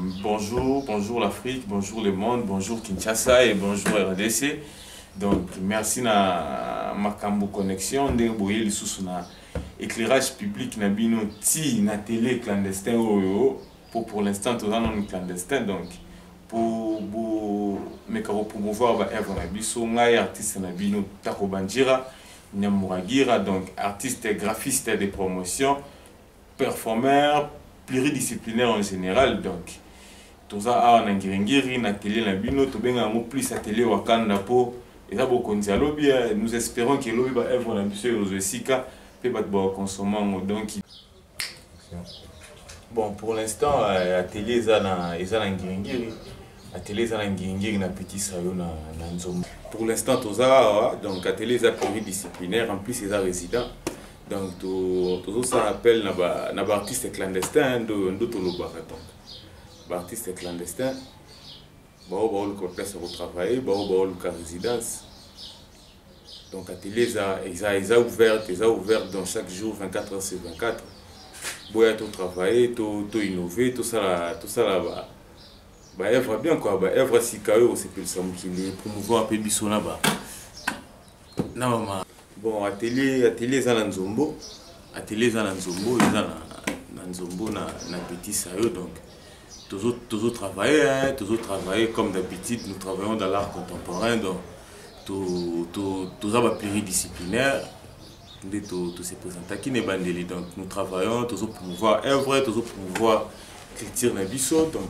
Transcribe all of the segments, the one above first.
Bonjour, bonjour l'Afrique, bonjour le monde, bonjour Kinshasa et bonjour RDC. Donc merci na Makambo Connexion ndenge boye lisusu na éclairage public na bino ti na télé clandestin oyo pour l'instant toza nanu clandestin, donc pour bomeka kopromouvoir ba œuvre na biso. Ngai artiste na bino Tako Banjira Nyamuragira, donc artiste graphiste de promotion, performeur pluridisciplinaire en général. Donc toza awa na Ngiringiri, na atelier na bino, tobenga yango plus atelier Wakanda po eza bokonzi ya lobi. Nous espérons que lobi ba œuvre na biso ekozwa esika mpe bato bakonsoma yango. Donc bon, pour l'instant atelier eza na Ngiringiri, atelier eza na Ngiringiri, na Petit Sayo, na Nzombo. Pour l'instant toza awa. Donc atelier eza pluridisciplinaire, en plus eza résident. Donc tozosala appel na baartiste clandestin ndo tolobaka. Donc baartiste clandestin bao baoluka place ya kotravailler, bao baoluka résidence. Donc atelier eza ouverte, eza ouverte dans chaque jour, 24 heures sur 24. Boya totravailler, to innover, tosala ba œuvre bien quoi, ba œuvre sika oyo kosepelisa mokili, promouvoir mpe biso na bama. Bon, atelier eza na Nzombo, atelier eza na Nzombo, eza na Nzombo, na Petit Sayo. Donc toujours travailler, hein, toujours travailler comme d'habitude. Nous travaillons dans l'art contemporain, donc toza ba pluridisciplinaire nde tose présentaki na ebandeli. Donc nous travaillons, tozo promouvoir œuvre, tozo promouvoir culture na biso. Donc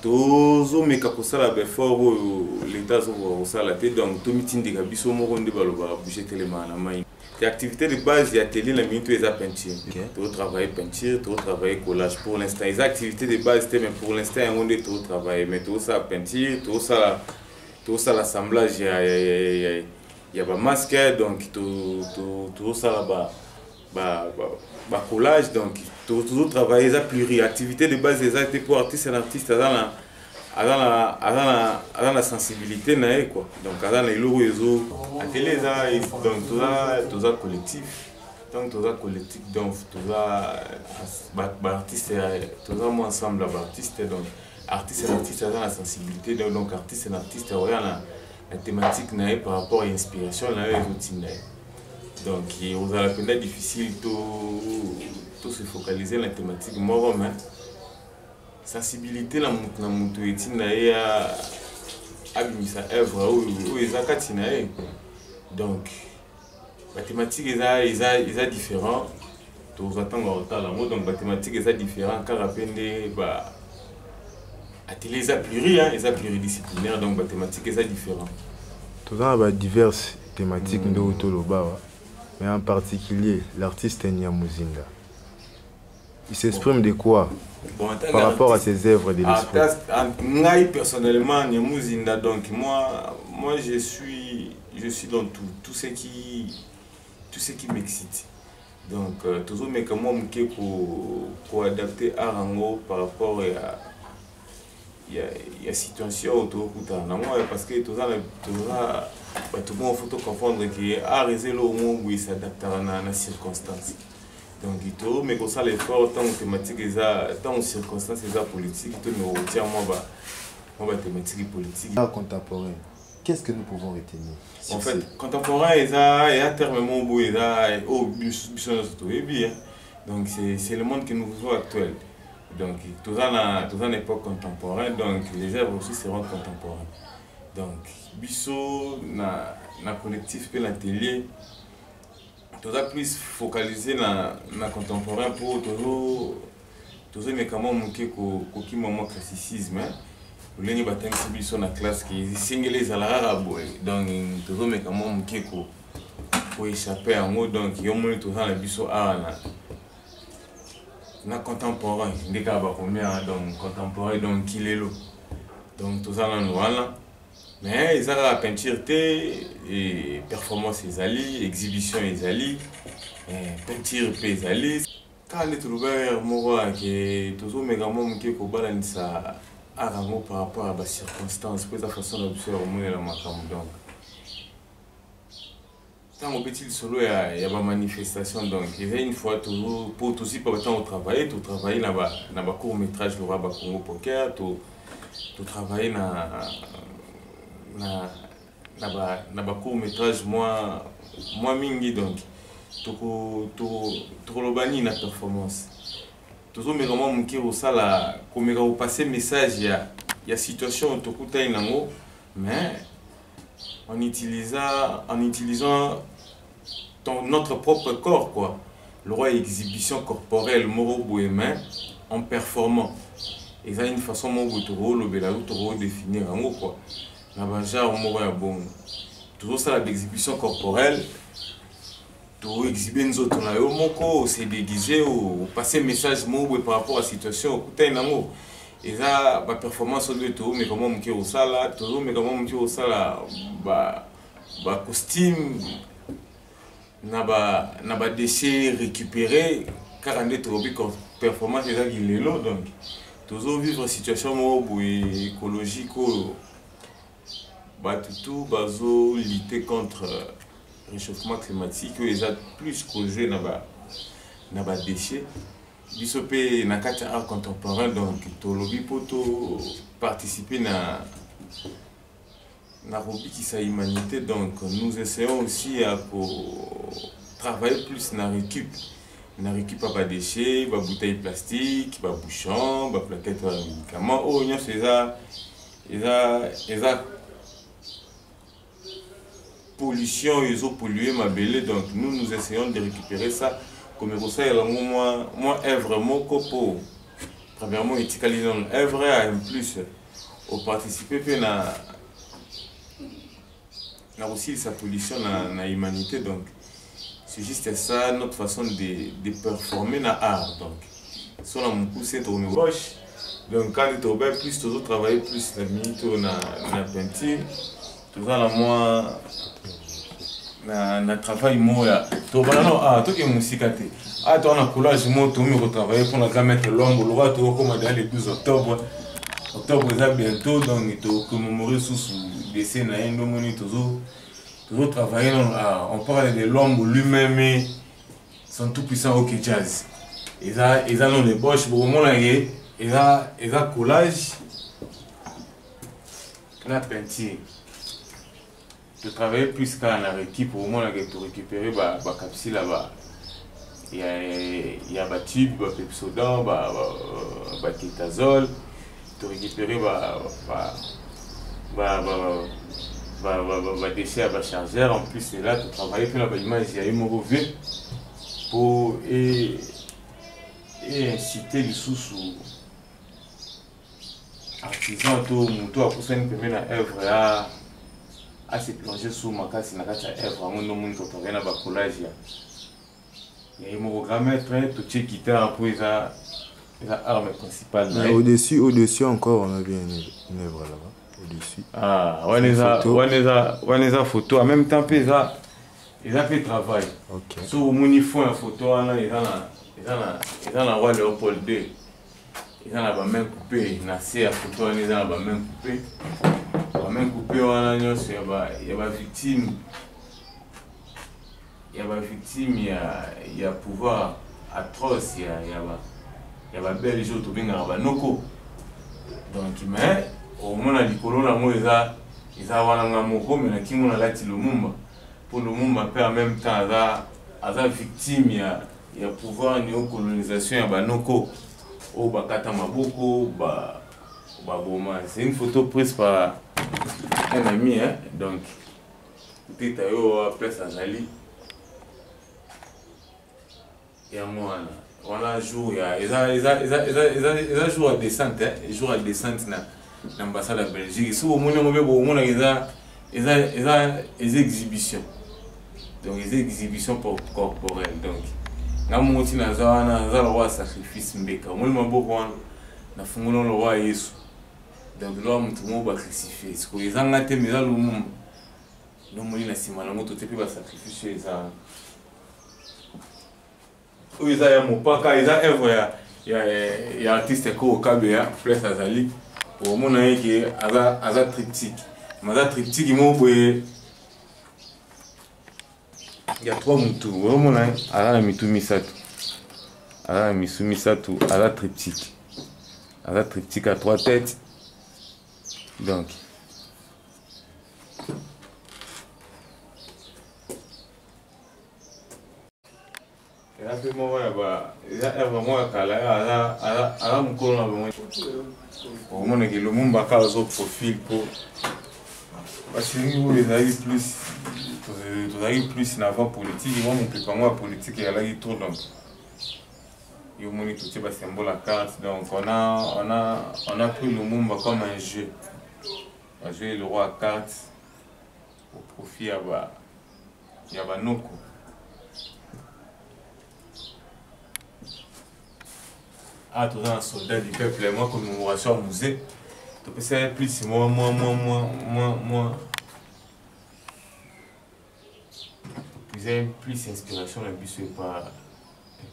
tozomeka kosala baeffort oyo l'État azokoka kosala te. Donc tomitindika biso moko nde balobaka bouge telemaka na mai te. Activité de base ya atelier na minute eza peinture. Tozotravailler peinture, tozotravailler collage. Pour l'instant eza activité de base te, mais pour l'instant yango nde tozotravailler. Mais tozosala peinture, tozosala assemblage ya bamasque, donc tozosala bacollage. Donc tozotravailler, eza pluri. Activité de base eza te po artiste na artiste aza na sensibilité na ye quoi. Donc aza na eloko oyo ezo atelier eza. Donc toza collectif, donc toza collectif, donc toza baartiste, toza mwa ensemble ya baartiste. Donc artiste na artiste aza na sensibilité. Donc artiste na artiste oya na thématique na ye par rapport à inspiration na ye ezotinda ye. Donc ozala mpenza difficile to se focaliser na thématique moko, mais sensibilité na motu na motu etinda ye abimisa œuvre oyo eza kati na ye. Donc bathématique eza différent, tozwa ntango ya kotala yango. Donc bathématique eza différent kaka mpe nde ba atelier eza pluri, hein, eza pluridisciplinaire, donc bathématique eza différent. Toza na badiverses thématiques nde oyo toloba awa, mais en particulier l'artiste Nyamuzinda, il s'exprime de quoi? Bon, en tant par rapport à qu'artiste- ses œuvres de l'esprit. Ngai personnellement Nyamuzinda, donc moi je suis dans tout ce qui m'excite. Donc tozomeka mwa moke koadapter art yango par rapport ya situation oyo tokutana nango, parce que toza bato moko, faut tocomprendre ke art eza eloko moko boye esadaptaka na circonstance. Donc tomeka kosala effort ntango thématique eza, ntango circonstance eza politique, tomeka kotia mwa bathématique politique. Art contemporain, qu'est-ce que nous pouvons retenir sur En fait, contemporain eza terme moko boye eza oyo biso nyonso toyebi, hein. Donc c'est le monde que nous vivons actuel. Donc toza na époque contemporaine, donc les œuvres aussi seront contemporaines. Donc biso na collectif mpe na atelier toza plus focalisé na contemporain mpo tozomeka mwa moke kokima mwa classicisme, hein. Lolenge batangisi biso na classe ke esengeli ezala kaka boye, donc tozomeka mwa moke koéchapper yango. Donc yo moni toza na biso awa na contemporain nde kaka bakomi awa. Donc contemporain, donc kilelo, donc toza nanu wana. Mais eza kaka peinture te, e performance ezali, exhibition ezali, peinture mpe ezali. Kaka nde toloba ere moko ake tozomeka mwa moke kobalanisa art yango par rapport ya bacirconstance, mpo eza façon na biso ya komonela makambo. Donc Ntango obeti lisolo ya bamanifestation, donc eza une fois toujours po tozwi pa ntango travaille, totravaille na bacourt métrage lokola bacongo poker, totravaille na bacourt métrage mwa mingi. Donc tokoloba nini na performance? Tozomeka mwa moke kosala, komeka kopasser message ya situation tokutani nango, mais en utilisant notre propre corps, quoi. Le roi exhibition corporelle, moko boye, mais en performant. Eza une façon moko boye tokolobela yo, tokodéfinir yango, quoi. Na bagenre moko ya bongo, tozosala baexhibition corporelle, toexhibe nzoto na yo moko, ose déguise, opasse message moko boye par rapport à situation okutani nango. Eza baperformance oyo tozomeka mwa moke kosala, tozomeka mwa moke kosala bacostume na badéchet récupéré kaka nde tolobi performance ezaki lelo. Donc tozovivre situation moko boye écologique oyo bato tu bazolutter contre réchauffement climatique oyo eza plus causé na badéchet. Biso mpe na kati ya art contemporain, donc tolobi mpo toparticiper na kobikisa humanité. Donc nous essayons aussi ya kotravailler plus na récup ya badéchet, babouteille plastique, babouchon, baplaquette ya médicament, oyo nyonso eza pollution oyo ezopollue mabele. Donc nous, nous essayons de récupérer ça, comme kosalela yango mwa œuvre moko, po premièrement etikali nano œuvre, en plus oparticipe mpe na kosilisa pollution na humanité. Donc c'est juste ça notre façon de performer na art. Donc so na mokuse tokomi boche. Donc quand tokoba plus, tozotravailler plus na minute oyo na peinture. Toza na mwa na travail moko ya tobana no toke mosika te. Toza na collage moko tokomi kotravaille mpona grand maître Lwambo lokola tokokoma dans le 12 octobre. Octobre eza bientôt, donc tocommémore susu décès na ye. Ndomoni tozotravaille nano. On parle de Lwambo lui-même, son tout puissant OK Jazz. Eza non ébauche, bokomona ye eza collage na peinture. Totravaille plus kaka na récup. Omonaka torécupéré bacapsule ya batube, bapepsodent, baketazole, torécupéré badéchet ya bachargeur. En plus de là, totravaille mpe na baimage ya ye moko vie po eincite lisusu artisan to moto akusani pembe na œuvre ya ase plonger su makasi na kati ya œuvre yango. Ndomoni totravaille na bacollage ya ye moko grand maître, totie guitare mpo eza arme principale na ye. Au-dessus encore, on a vu une œuvre là-bas. Au-dessus. Ah, wana eza photo, en même temps mpe eza mpe travail. So omoni fond ya photo wana, eza na roi Léopold II, eza na bamain coupé na se ya photo wana, eza na bamain coupé. Bamain coupé wana nyonso ya bavictime ya pouvoir atroce ya babelge oyo tobengaka banoko. Donc mais omona likolo nango eza wana nga moko me na kingo nalati Lumumba, mpo Lumumba mpe en même temps aza victime ya pouvoir néocolonisation ya banoko oyo bakata maboko, baboma. C'est une photo prise par un ami, hein? Donc teta yo place azali yango wana. Wana jour ya eza jour ya descente, hein? Jour ya descente na ambassade ya Belgique. Soki omoni yango mpe, bokomonaka eza exhibition. Donc eza exhibition corporelle. Donc nga moko ntina aza wana, aza lokola sacrifice, mbeka. Omoni maboko wana, nafungoli lokola Yesu. Donc lokola motu moko bacrucifie. Sikoyo eza nga te, mais eza Lumumba. Nomoni na nsima nango totie mpe basacrifice oyo eza wana. Oyo eza ya mopaka, eza œuvre ya artiste Koko Kabeya. Place azali, omona ye ke aza triptyque, mais aza triptyque moko boye. Ya trois mutu ozomona aza na mitu misato, aza na misu misato, aza triptyque, aza triptyque à trois têtes. Donc eza mpe moko ya ba eza œuvre moko ya kala, aza mokolo na bango. Omonaki Lumumba kaka azo profil mpo basengi oyo ezalaki plus, tozalaki plus na avant politique, mwa mopepe yango ya politique ezalaki trop. Donc yo omoni totie basymbole ya carte. Donc on a pris Lumumba comme un jeu, bajoué le roi ya carte au profit ya banoko. Ah, toza na soldat du peuple, mwa commémoration ya musée, topesa ye plus mwa topuisa plus inspiration na biso epa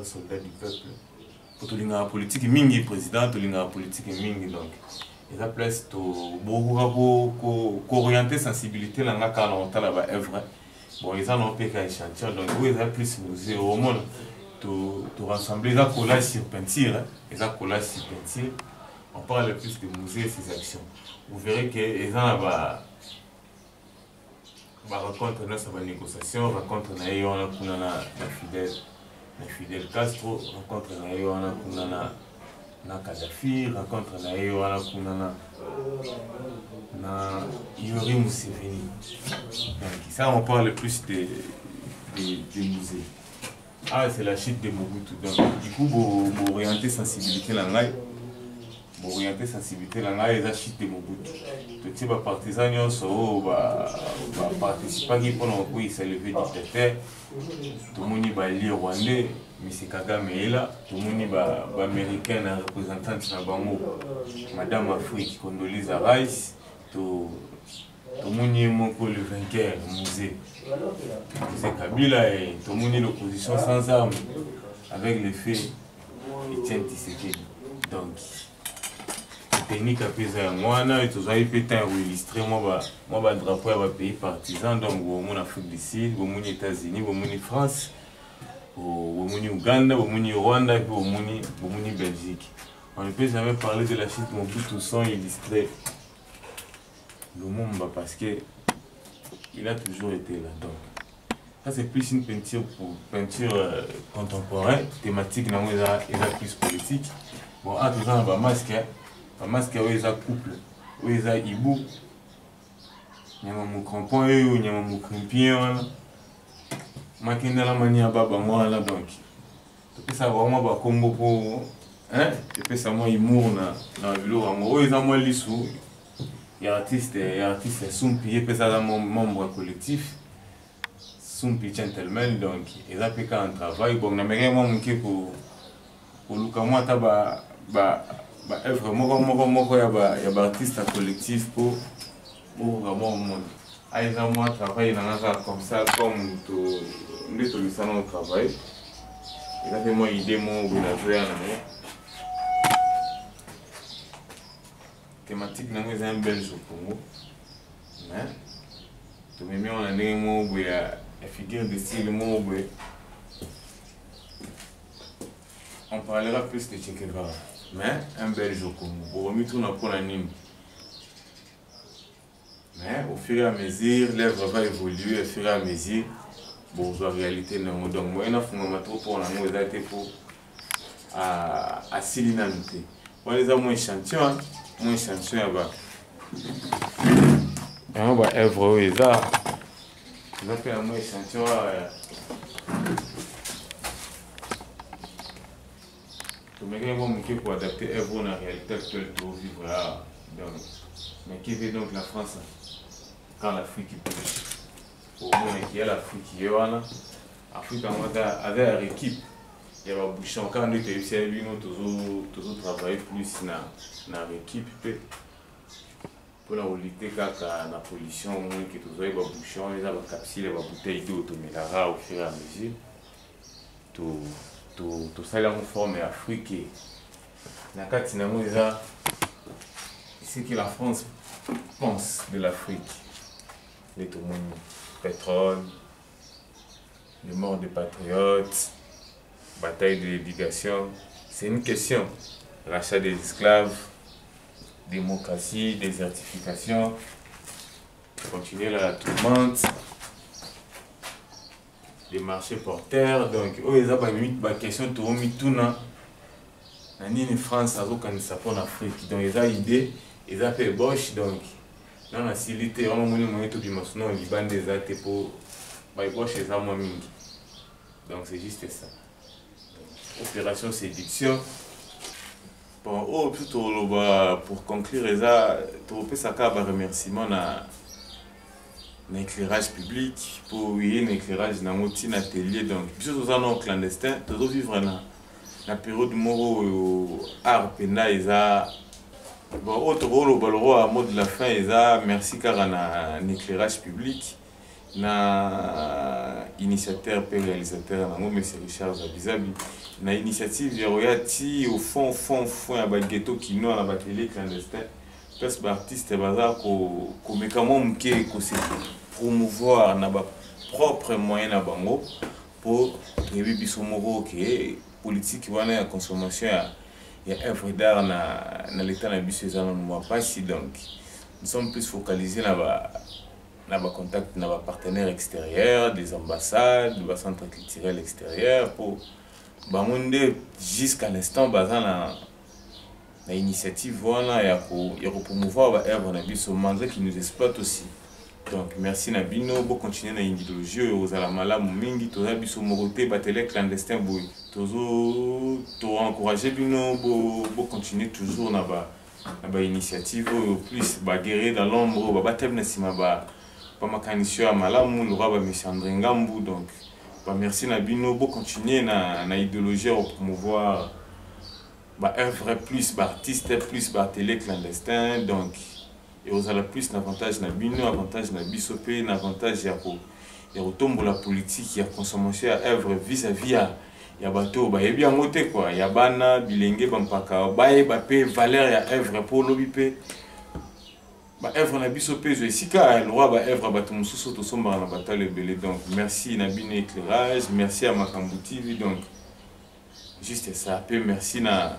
soldat du peuple, po tolingaka politike mingi, président, tolingaka politike mingi. Donc eza place tobokoka koorienter sensibilité na nga kaka na kotala baœuvre. Bon, eza na mpe ka échantillon. Donc oyo eza plus musée, omona to rassemble, eza collage sur peinture, eza collage sur peinture. On parle plus de musée et ses actions. Vous verrez que eza na ba barencontre nyonso, banégociation, rencontre na ye wana kuna na Fidel Castro, rencontre na ye wana kuna na Kadhafi, rencontre na ye wana kuna na Yoweri Museveni. Donc ça, on parle plus de musée. Ah, c'est la chute de Mobutu. Donc du coup boorienter sensibilité na ngai, boorienter sensibilité na ngai, eza chute de Mobutu. Totie bapartisan nyonso oyo baparticipaki mpona kokweyisa le vieux dictateur. Tomoni baallié rwandais, monsieur Kagame eyela, tomoni baaméricain na représentante na bango, madame Afrique Condoleezza Rice, tomoni ye moko le vainqueur, Mzee Kabila, et tomoni l'opposition sans armes avec le fait Etienne Tshisekedi. Donc technique mpe eza yango wana. Tozwaki mpe temps ya koillustrer mwa badrapeau ya bapays partisan. Donc bomoni Afrique du Sud, bomoni États-Unis, bomoni France, bomoni Uganda, bomoni Rwanda, mpe bomoni Belgique. On ne peut jamais parler de la chute Mobutu sans illustrer Lumumba, parce que il a toujours été là. Donc ça, c'est plus une peinture pour peinture contemporaine, thématique nango eza plus politique. Bon, ah, toza na bamasque, bamasque oyo eza couple, oyo eza ibu nyama mocrampon, oyo nyama mocrimpien wana makendala mani ya babango wana. Donc topesaka bango mwa bakombo mpo epesa mwa humour na biloko yango. Oyo eza mwa lisu ya artiste Sumpi, ye mpe aza membre ya collectif Sumpi Gentleman. Donc eza mpe kaka un travail. Bon, namekaki mwa moke koluka mwa ata baœuvre moko moko moko ya baartiste ya collectif mpo bokoka mwa omona. A eza mwa travail na nga kaka comme ça, comme to nde tomisana otravaille. Eza mpe mwa idée moko boye nazoya nango. Thématique nango eza un Belge au Congo, mais tomemi yango na ndenge moko boye ya figure de style moko boye. On parlera plus de Che Guevara, mais un Belge au Congo, bokomi tuna mpona nini. Mais au fur et à mesure l'œuvre va évoluer, au fur et à mesure bozwa réalité nango. Donc moyen nafungama trop mpo nango eza te, mpo asili nanu te. Wana eza mwa échantillon, mwa échantillon ya ba yango baœuvre oyo eza mpe na mwa échantillon awa. Tomekaki mwa moke koadapter œuvre na réalité actuelle tovivre awa. Donc, mais qui veut donc la France quand l'Afrique bouge, omonaki ya l'Afrique ye wana. Afrique yango aza ya équipe ya babouchon kaka nde toyebisi ya bino. Tozotravaille plus na équipe mpe mpona kolutter kaka na pollution. Omoni ke tozwaki babouchon, eza bacapsule ya babouteille d'eau tomelaka. Au fur et à mesure tosali yango forme ya Afrique na kati nango, eza ce que la France pense de l'Afrique nde tomoni pétrole. Les morts des patriotes, bataille de l'éducation, c'est une question. Rachat des esclaves, démocratie, désertification, continuer la tourmente, les marchés porteurs. Donc, oyo eza baquestion tomituna na nini France azokanisa mpona Afrique. Donc eza idée, eza mpe ébauche. Donc na nasili te wana, omoni moye tobima sino libanda eza te, mpo baébauche eza mwa mingi. Donc c'est juste ça. Opération séduction. Bon, oyo biso toloba pour conclure, eza topesaka baremerciement na éclairage public mpo ye na éclairage nango ntina atelier. Donc biso toza na clandestin, tozovivre na période moko oyo art mpenza eza. Bon, oyo tokoloba lokwa mot de la fin eza merci kaka na éclairage public, na initiateur mpe réalisateur nango, monsieur Richard Zabizabi, na initiative ya koya ti au fond fond fond ya baghetto kinois, na baatelier clandestin, place baartiste baza komeka mwa moke kose promouvoir na bapropre moyen na bango, mpo toyebi biso moko ke politique wana ya consommation ya œuvre d'art na l'état na biso eza nanu mwa mpasi. Donc nous sommes plus focalisés na bacontact na bapartenaire extérieur, des ambassades, bacentre culturel extérieur, mpo bango nde jusqu'à l'instant baza na initiative wana ya kopromouvoir baœuvre na biso, malgré qui nous exploite aussi. Donc merci na bino, bocontinue na idéologie oyo, ozala malamu mingi. Toza biso moko te, baatelier clandestin boye, tozo toencourage bino bocontinue toujours na bainitiative oyo, plus baguerrier dans l'ombre oyo babatami na nsima bamakanisi ya malamu lokwa bamessieurs André Ngambu. Donc bamerci na bino, bocontinue na idéologie ya kopromouvoir baœuvre, plus baartiste, plus baatelier clandestin. Donc ekozala plus na avantage na bino, avantage na biso, mpe na avantage ya kotombola politique ya consommation ya œuvre vis-à-vis ya bato oyo bayebi yango te kua, ya bana bilenge bampaka bayeba mpe valeur ya œuvre, mpo olobi mpe baœuvre na biso mpe ezwa esika lokwa baœuvre ya bato mosusu tosombaka na batalo ebele. Donc merci na bino éclairage, merci ya Makambo TV. Donc juste ça, mpe merci na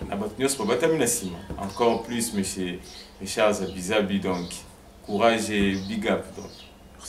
bato nyonso babatami na nsima, encore plus monsieur Richard Zabizabi. Donc courage et big up. Donc